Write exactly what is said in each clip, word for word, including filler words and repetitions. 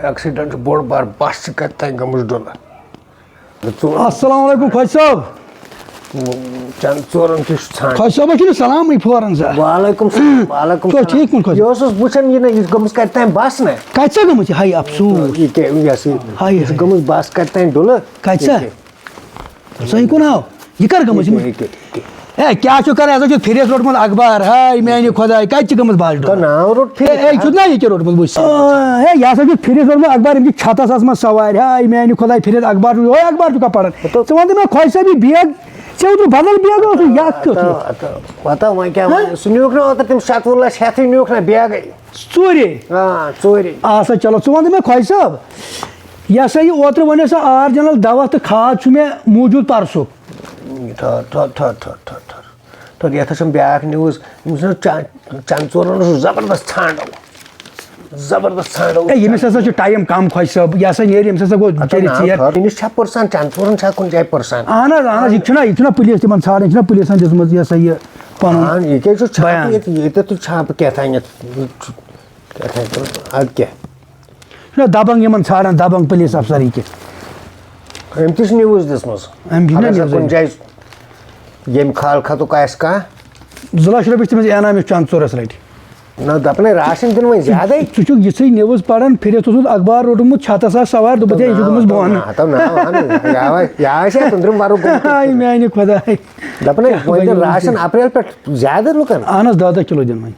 Accident چھُ بوٚڑ بار، بس چھِ کتہِ تام گٔمٕژ ڈُلہٕ۔ ژور السلام علیکم خۄجہِ صٲب۔ چند ژورن تہِ چھُ ژھانٛڈ۔ خۄجہِ صٲبس چھُنہٕ سلامٕے فورن زانٛہہ۔ وعلیکم السلام، وعلیکم چھُوا السلام۔ ٹھیٖک پٲٹھۍ خۄجہِ یہِ صٲب؟ اوسُس وٕچھان، یہِ نہ، یہِ چھِ گٔمٕژ کتہِ تام بس نہ۔ کتہِ سا گٔمٕژ یہِ؟ ہاے افسوٗس۔ یہِ کیٛاہ، یہِ ہسا یہِ، ہاے، یہِ چھِ ہاے۔ گٔمٕژ بس کتہِ تام ڈُلہٕ۔ کتہِ سا؟ یہِ کیٛاہ؟ سۄ یہِ کُن آو؟ یہِ کر گٔمٕژ یہِ؟ یہِ کیٛاہ، یہِ کیٛاہ؟ ہے، کیٛاہ چھُ کران؟ یہِ ہسا چھُ پھِرِس روٚٹمُت اخبار۔ ہاے میٛانہِ خۄداے، کتہِ چھِ گٔمٕژ بس ڈُلہٕ؟ تہٕ ناو روٚٹ پھِرِس۔ ہے، ہے، یہِ چھُ نا یہِ تہِ روٚٹمُت وٕچھ۔ آ، ہے، یہِ ہسا چھُ پھِرِس روٚٹمُت اخبار، أمۍ چھِ چھتس آسمژ سوارِ۔ ہاے میٛانہِ خۄداے، پھِرِس اخبار چھُ، یِہوٚے اخبار چھُکھا پران؟ ہتو۔ ژٕ وَن تہٕ مےٚ، خۄجہِ صٲب، یہِ بیگ، ژےٚ اوترٕ بدل بیگ اوسُے، یہِ اکھ کیُتھ اوس؟ ہتو، ہتو۔ پتہ وۄنۍ کیٛاہ وَنہٕ؟ سُہ نیوٗکھ نہٕ اوترٕ تٔمۍ شَتوُہ لَچھ ہٮ۪تھٕے نیوٗکھ نہ بیگٕے۔ ژوٗرے؟ آ، ژوٗرے۔ آ سا، چلو، ژٕ وَن تہٕ مےٚ، خۄجہِ صٲب، یہِ ہسا یہِ اوترٕ وَنیو سا آرجِنل دوا تہٕ کھاد چھُ مےٚ موٗجوٗد پرسُک۔ ٹھٔہر، ٹھٔہر، ٹھٔہر، ٹھٔہر، ٹھٔہر، ٹھٔہر۔ ٹھٔہر، یَتھ ہا چھَم بیٛاکھ نِوٕز، ییٚمِس نہٕ چا-، چَنٛدٕ ژورَن اوس زبردست ژھانٛڈَو۔ زبردست ژھانٛڈَو۔ ہے، ییٚمِس ہسا چھُ ٹایم کم، خۄجہِ صٲب، یہِ ہسا نیرِ، ییٚمِس ہسا گوٚو اَتھ چیٚرِ ناو ژیر۔ ٹھٔہر، أمِس چھا پٔرسَن، چَنٛدٕ ژورَن چھا کُنہِ جایہِ پٔرسَن؟ اہن حظ، اہن حظ، یہِ چھُنہ، یہِ چھُنہ پُلیٖس تِمَن ژھانٛڈان، یہِ چھُنہ پُلیٖسَن دیُتمُت یہِ ہسا یہِ پَنُن اہن، یہِ کیٛاہ چھُ چھاپہٕ بیان۔ ییٚتہِ، ییٚتٮ۪تھ تہِ چھُ چھاپہٕ کیٛاہ تام یَتھ، کیٛاہ تام، اَدٕ کیٛاہ؟ چھُنہ دبنگ یِمن ژھانڈان، دبنگ پُلیٖس افسر یہِ کہِ۔ أمۍ تہِ چھِ نِوٕز دِژمٕژ۔ أمۍ چھِ نہ اگر سا نِوٕز کُنہِ أمۍ۔ جایہِ ییٚمہِ خال خطُک آسہِ کانٛہہ۔ زٕ لچھ رۄپیہِ چھِ تٔمِس انعام، یُس چند ژورس رٹہِ۔ نہ، دَپنے راشن دِنہٕ وۄنۍ زیادَے۔ ژٕ چھُکھ یِژھٕے نِوٕز پران، پھِرِتھ اوسُتھ اخبار روٚٹمُت، چھتس آس سوارِ، دوٚپُتھ، "ہے، یہِ چھُ گوٚمُت بۄن۔" ہتو ناو ہن، یہِ آو اَسہِ، یہِ آو اَسہِ یَتھ أنٛدرِم وَرُق گوٚمُت۔ ہاے میانہِ خۄداے۔ دَپان ہے، کیٛاہ وۄنۍ دِن بَنیومُت راشن چھُ؟ اپریل پٮ۪ٹھ زیادٕ لُکن۔ اہن حظ، دَہ دَہ کِلوٗ دِن وۄنۍ۔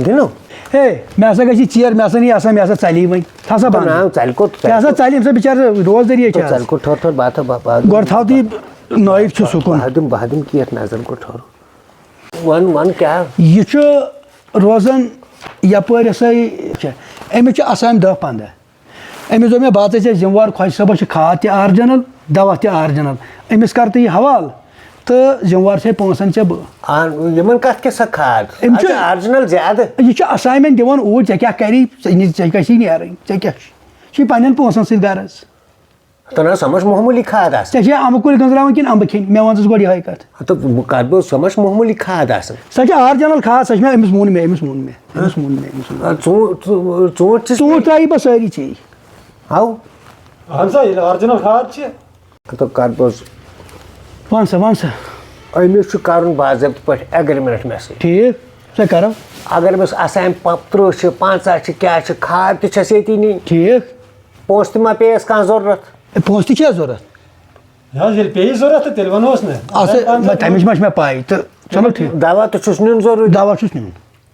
دِنو؟ ہے، مےٚ ہسا گژھِ یہِ ژیر، مےٚ ہسا نہٕ یہِ آسان، مےٚ ہسا ژَلی وۄنۍ۔ تھاو سا بنٛد۔ ناو ژَلہِ کوٚت؟ مےٚ ہسا ژَلہِ ییٚمہِ ساتہٕ بِچارٕ روزدٔری چھِ ژَلہِ آز۔ کوٚت؟ ٹھٔہر، ٹھٔہر، بہٕ ہا تھاو، بہٕ، بہٕ، گۄڈٕ تھاو تہٕ یہِ نٲیِف چھُ سکوٗن۔ بہٕ ہا دِمہٕ، بہٕ ہا دِمہٕ کینٛہہ نظر گۄڈٕ ٹھٔہر۔ وَن، وَن کیٛاہ؟ یہِ چھُ روزان یَپٲرۍ ہسا یہِ چھِ، أمِس چھِ آسان دَہ پنٛداہ۔ أمِس دوٚپ مےٚ، "بہٕ ہسا چھَس ذِمہٕ وار، خۄجہِ صٲبَس چھِ کھاد تہِ آرجِنَل، دَوا تہِ آرجِنَل۔ أمِس کَر تہٕ یہِ حوالہٕ تہٕ ذِمہٕ وار چھے پونٛسَن ژےٚ بہٕ۔" آ، یِمَن کَتھ کیٛاہ سا کھاد؟ أمۍ اَتھ چھُ چھِ آرجِنَل زیادٕ۔ یہِ چھُ assignment دِوان اوٗرۍ، ژےٚ کیٛاہ کَری، ژےٚ نِش، ژےٚ گژھی نیرٕنۍ، ژےٚ کیٛاہ چھُ؟ چھُے پنٛنٮ۪ن پونٛسَن سۭتۍ غرض۔ تہٕ نہ سا، یِمَن چھِ معموٗلی کھاد آسان۔ ژےٚ چھے اَمبہٕ کُلۍ گٔنٛزراوٕنۍ کِنہٕ اَمبہٕ کھیٚنۍ؟ مےٚ وَن ژٕ گۄڈٕ یِہوٚے کَتھ۔ ہَتہٕ بہٕ کَتھ، بہٕ اوسُس، یِمَن چھِ معموٗلی کھاد آسان۔ سۄ چھِ آرجِنَل کھاد، سۄ چھِ مےٚ، أمِس ووٚن مےٚ، أمِس ووٚن مےٚ، أمِس ووٚن مےٚ، أمِس ووٚن مےٚ۔ آ، ژوٗنٛٹھۍ، ژوٗ-، ژوٗنٛٹھۍ چھِ ژوٗنٛٹھۍ ترٛایی بہٕ سٲری ژےٚ۔ ہاو۔ اہن سا، ییٚلہِ آرجِنل کھاد چھِ۔ تہٕ کَتھ بوز۔ وَن سا، وَن سا۔ أمِس چھُ کَرُن باضٲبطہٕ پٲٹھۍ agreement مےٚ سۭتۍ۔ ٹھیٖک، سۄ کَرو۔ اگر أمِس آسہِ اَمہِ پَمپ تٕرٛہ چھِ، پنٛژاہ چھِ، کیٛاہ چھِ، کھاد تہِ چھَس ییٚتی نِنۍ۔ ٹھیٖک۔ پونٛسہٕ تہِ ما پیٚیَس کانٛہہ ضروٗرت؟ اے، پونٛسہٕ تہِ چھا ضروٗرت؟ نہ حظ، ییٚلہِ پیٚیہِ ضروٗرت تہٕ تیٚلہِ وَنوس نہ۔ اَصٕل، نہ، تَمِچ ما چھِ مےٚ پَے تہٕ چلو ٹھیٖک۔ دَوا تہِ چھُس نیُن ضروٗری۔ دَوا چھُس نیُن۔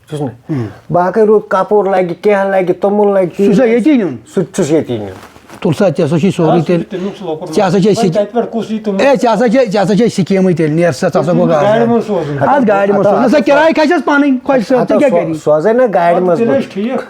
چھُس نہ۔ باقٕے روٗد کَپُر لَگہِ، کینٛہہ لَگہِ، توٚمُل لَگہِ، سُہ چھا ییٚتی نیُن؟ سُہ تہِ چھُس ییٚتی نیُن۔ تُل سا، ژےٚ ہسا چھُے سورُے آ، سُہ تیٚلہِ۔ چھُ تَمیُک سُہ لۄکُٹ ژےٚ ہسا چھے وۄنۍ سِکہِ-، تَتہِ پٮ۪ٹھ کُس یی تِمَن؟ اے، ژےٚ ہسا چھے، ژےٚ ہسا چھے سِکیٖمٕے تیٚلہِ، نیر سا، ژٕ ہسا گوٚو گاڑِ گاڑِ منٛز سوزُن۔ اَتھ گاڑِ منٛز سوزُن۔ نہ سا، کِراے کھسٮ۪س پَنٕنۍ، خۄجہِ صٲب، ژٕ ہَتہٕ کیٛاہ سو-، کَری؟ سوزَے نہ گاڑِ اَدٕ منٛز تیٚلہِ بہٕ۔ حظ ٹھیٖک۔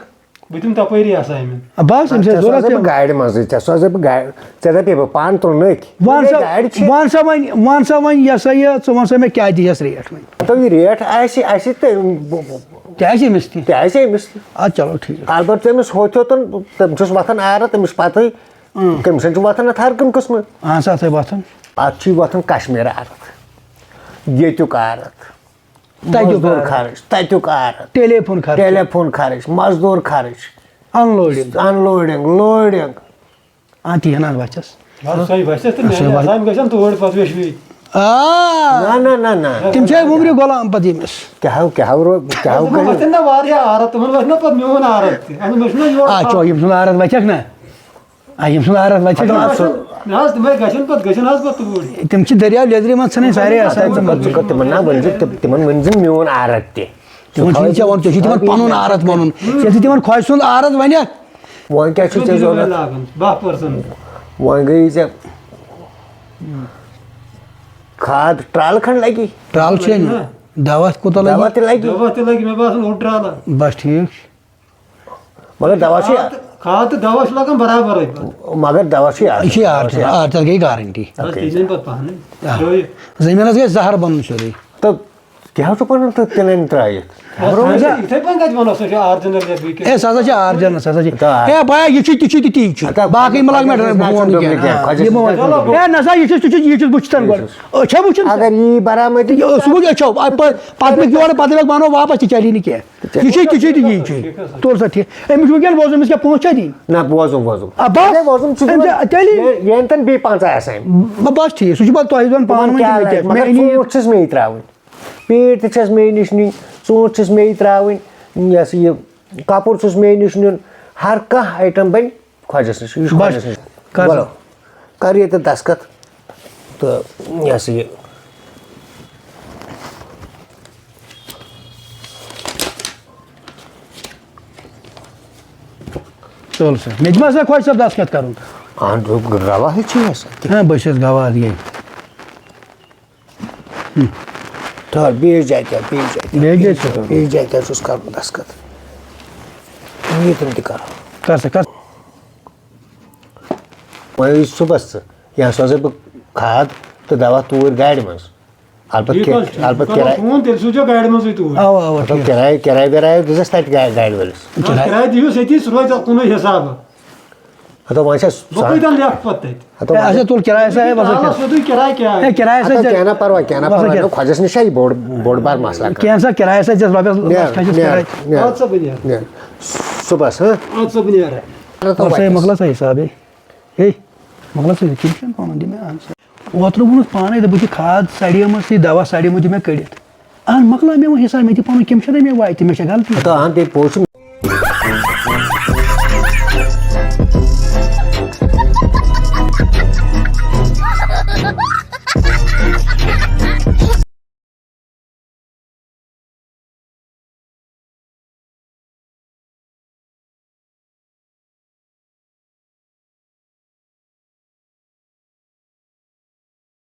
بہٕ دِمہٕ تَپٲری assignment۔ بَس، أمِس ژےٚ چھےٚ ضوٚرَتھ سوزَے بہٕ تیٚلہِ۔ گاڑِ منٛزٕے، ژےٚ سوزَے بہٕ گاڑِ، ژےٚ دَپے بہٕ پانہٕ تُل نٔکۍ۔ وَن سا، گاڑِ چھِ۔ وَن سا وۄنۍ، وَن سا وۄنۍ، یہِ ہسا یہِ، ژٕ وَن سا مےٚ کیٛاہ دِیَس ریٹ وۄنۍ؟ دَپو یہِ ریٹ آسہِ، آسہِ تہٕ بہٕ، بہٕ، تہِ آسہِ أمِس تہِ۔ تہِ آسہِ أمِس تہِ۔ اَدٕ چلو ٹھیٖک۔ البتہ تٔمِس ہوٚتھ یوٚتَن، تٔمِس چھُس وۄتھان عارت، تٔمِس پَتہٕے، اۭں۔ تٔمِس چھُ وۄتھان اَتھ ہر کُنہِ قٕسمہٕ۔ اَہَن سا، اَتھ ہے وۄتھان۔ اَتھ چھُے وۄتھان کشمیٖر عارت، ییٚتیُک عارت، تَتیُک مزدوٗر عارت۔ خرٕچ، تَتیُک عارت۔ ٹیلی فون خرٕچ۔ ٹیلی فون خرٕچ، مزدوٗر خرٕچ۔ Unloading۔ Unloading، loading۔ آ، تی ہنا وَژھٮ۪س۔ آ، سۄے وَژھٮ۪س تہٕ سۄے میٛانہِ وَژھٮ۪س۔ آسامہِ گژھن توٗرۍ پَتہٕ ویشوٕے۔ آ۔ نہ، نہ، نہ، نہ۔ تِم چھِ وُمرِ غلام پَتہٕ ییٚمِس۔ کیٛاہ ہو، کیٛاہ ہو، رو-، کیٛاہ ہو تِمَن کٔرِو؟ وَژھن نہ واریاہ عارت، تِمَن وَژھِ نہ پَتہٕ میون عارت تہِ۔ اَسہِ مےٚ چھُنہ یورٕ آ، پَتہٕ۔ چو، یِم سُنٛد عارت وَژھٮ۪کھ نہ؟ آ، یِم سُنٛد عارت وَژھٮ۪کھ نہ؟ مےٚ حظ، تِمَے گژھن پَتہٕ، گژھن حظ پَتہٕ توٗرۍ۔ تِم چھِ دٔریاو لیٚدرِ منٛز ژھٕنٕنۍ سارے آسان۔ ژٕ کَر، ژٕ کَر تِمَن نہ ؤنۍ زِ، تِم، تِمَن ؤنۍ زِ میون عارت تہِ۔ تِمن چھُنہٕ ژےٚ وَنُن، ژےٚ چھُے تِمن پَنُن عارت وَنُن۔ ییٚلہِ ژٕ تِمن خۄجہِ سُنٛد عارت وَنَکھ۔ وۄنۍ کیٛاہ چھُے ژےٚ ضوٚرَتھ؟ لاگُن، باہ percent۔ وۄنۍ گٔیی ژےٚ کھاد ٹرٛالہٕ کھنٛڈ لَگی۔ ٹرٛالہٕ چھُے نہٕ۔ دَوا کوٗتاہ لَگہِ؟ دَوا تہِ لَگہِ۔ دَوا تہِ لَگہِ، مےٚ باسان، اوٚڑ ٹرٛالہٕ۔ بَس ٹھیٖک چھُ۔ مگر دَوا چھُ کھاد تہٕ، کھاد تہٕ دَوا چھُ لَگان برابرٕے پَتہٕ۔ مگر دَوا چھُ یہِ چھُ یار، آر تہِ گٔے گارنٹی۔ بَس تیٚلہِ نِن پَتہٕ پانَے۔ آ۔ ترٛٲیِتھ۔ زٔمیٖنَس گژھِ زَہر بَنُن سیوٚدُے۔ تہٕ کیٛاہ چھُ پَنُن تہٕ تِلَن ترٛٲیِتھ؟ اَہَن سا۔ یِتھَے پٲٹھۍ کَتہِ وَنو، سۄ چھِ آرجِنَل یا بیٚیہِ کینٛہہ؟ ہے، سۄ ہسا چھِ آرجِنل، سۄ ہسا چھِ۔ تہٕ ہے، بایا، یہِ چھُ، تہِ چھُ، تہِ تی چھُ۔ اَدٕ باقٕے مہ لاگ مےٚ، خۄجَس بہٕ وَنہٕ نہٕ کینٛہہ۔ ڈُپلِکیٹ، آ، خۄجَس یہِ مہ وَن۔ چلو، ہے، نہ سا، یہِ چھُ، تہِ چھُ، یہِ چھُ، بہٕ چھُس تَنہٕ گۄڈٕ۔ أچھو وٕچھُن۔ اگر یی برآمدی یہِ، سُہ وٕچھ أچھو، اَ، پَ-، پَتہٕ مےٚ یورٕ، پَتہٕ ییٚلہِ وَنو واپَس، تہِ چَلی نہٕ کینٛہہ۔ یہِ چھُ، تہِ چھُ، تہِ یی چھُ۔ تُل سا، ٹھیٖک۔ أمِس چھُ وٕنکیٚن وۄزُم، أمِس کیٛاہ پونٛسہٕ چھا دِنۍ؟ نہ، وۄزُم، وۄزُم۔ آ، بَس۔ ہے، وۄزُم چھُ أمِس دِوان، تیٚلہِ یہِ، یہِ أنۍ تَن بیٚیہِ پنٛژاہ آسہِ أمۍ۔ بَس، ٹھیٖک، سُہ چھُ پَتہٕ تۄہہِ دِوان پانہٕ تِمَن ؤنۍ کیٛاہ تِم لَگہِ؟ کیٛاہ۔ مےٚ مگر أنِو یہِ۔ ژوٗنٛٹھۍ چھِس مےٚ یہِ ترٛاوٕنۍ۔ پیٖٹۍ تہِ چھَس مے نِش نِنۍ، ژوٗنٛٹھۍ چھِس مے یہِ ترٛاوٕنۍ، یہِ ہسا یہِ کَپُر چھُس مے نِش نیُن، ہر کانٛہہ آیٹم بَنہِ خۄجَس نِش، یہِ چھُ بَس، خۄجَس نِش۔ کر سا۔ وَلو، کر ییٚتٮ۪تھ دستخط تہٕ یہِ ہسا یہِ۔ تُل سا، مےٚ تہِ ما آسہِ ہا خۄجہِ صٲب دستخط کَرُن؟ اَہَن، گواہ ہے چھُ یہِ ہسا۔ ہاں، بہٕ چھُس گواہ، یے۔ تھوڑا بیٚیِس جایہِ تہِ، بیٚیِس جایہِ تہِ۔ بیٚیِس جایہِ چھُ کَرُن۔ بیٚیِس جایہِ تہِ حظ چھُس کَرُن دستخط۔ ییٚتٮ۪ن تہِ کَرو۔ کر سا، کر۔ وۄنۍ یی صُبحَس ژٕ، یا سوزَے بہٕ کھاد تہٕ دوا توٗرۍ گاڑِ منٛز۔ البتہ ٹھیٖک کہِ-، حظ چھُ، ٹھیٖک۔ البتہ چلو، کرایہِ، فون تیٚلہِ سوٗزیو گاڑِ منٛزٕے توٗرۍ۔ اَوا، اَوا، مطلب، ٹھیٖک۔ کرایہِ، کرایہِ ورایہِ دِژ اَسہِ تَتہِ گا-، گاڑِ وٲلِس۔ نہ، کرایہِ۔ کرایہِ دِیِو أتی، سُہ روزِ کُنُے حِساب۔ ہتو وۄنۍ چھا بہٕ سُہ کۭتیٛاہ لیکھٕ پتہٕ تتہِ؟ ہتو ہے، وۄنۍ اچھا، چھا تُل کِراے سا، ہے، وۄنۍ چھا کیٛاہ؟ سیوٚدُے کِراے کیٛاہ آسہِ؟ ہے، کِراے سا ہتو دِ۔ کینٛہہ نہ پرواے، کینٛہہ نہ وۄنۍ پرواے، چھا نہ، خۄجس نِش چھا یہِ بوٚڑ، بوٚڑ بار مسلہٕ کانٛہہ۔ کینٛہہ سا، کِراے سا دِس رۄپیس نیر، لچھ کھٔسِس نیر، کِراے۔ نیر۔ اَدٕ سا بہٕ نیرٕ۔ نیر۔ صُبحس، ہاں؟ اَدٕ سا بہٕ نیرٕ۔ اَدٕ وۄنۍ سا، ہے، وۄنۍ مۄکلا سا حساب، ہے۔ ہے، مۄکلا سا، یہِ کِنہٕ چھُنہٕ پانہٕ دِ مےٚ answer۔ اوترٕ ووٚنُتھ پانے، دوٚپُکھ، یہِ کھاد سڑیمٕژ، یہِ دوا سڑیومُت، دِ مےٚ کٔڑِتھ۔ اہن، مۄکلاو مےٚ وۄنۍ حساب، مےٚ دِ پنُن، کٔمِس چھُنہ مےٚ واتہِ، مےٚ چھےٚ غلطی۔ ہتو، اہن، تیٚلہِ پوٚز چھُ۔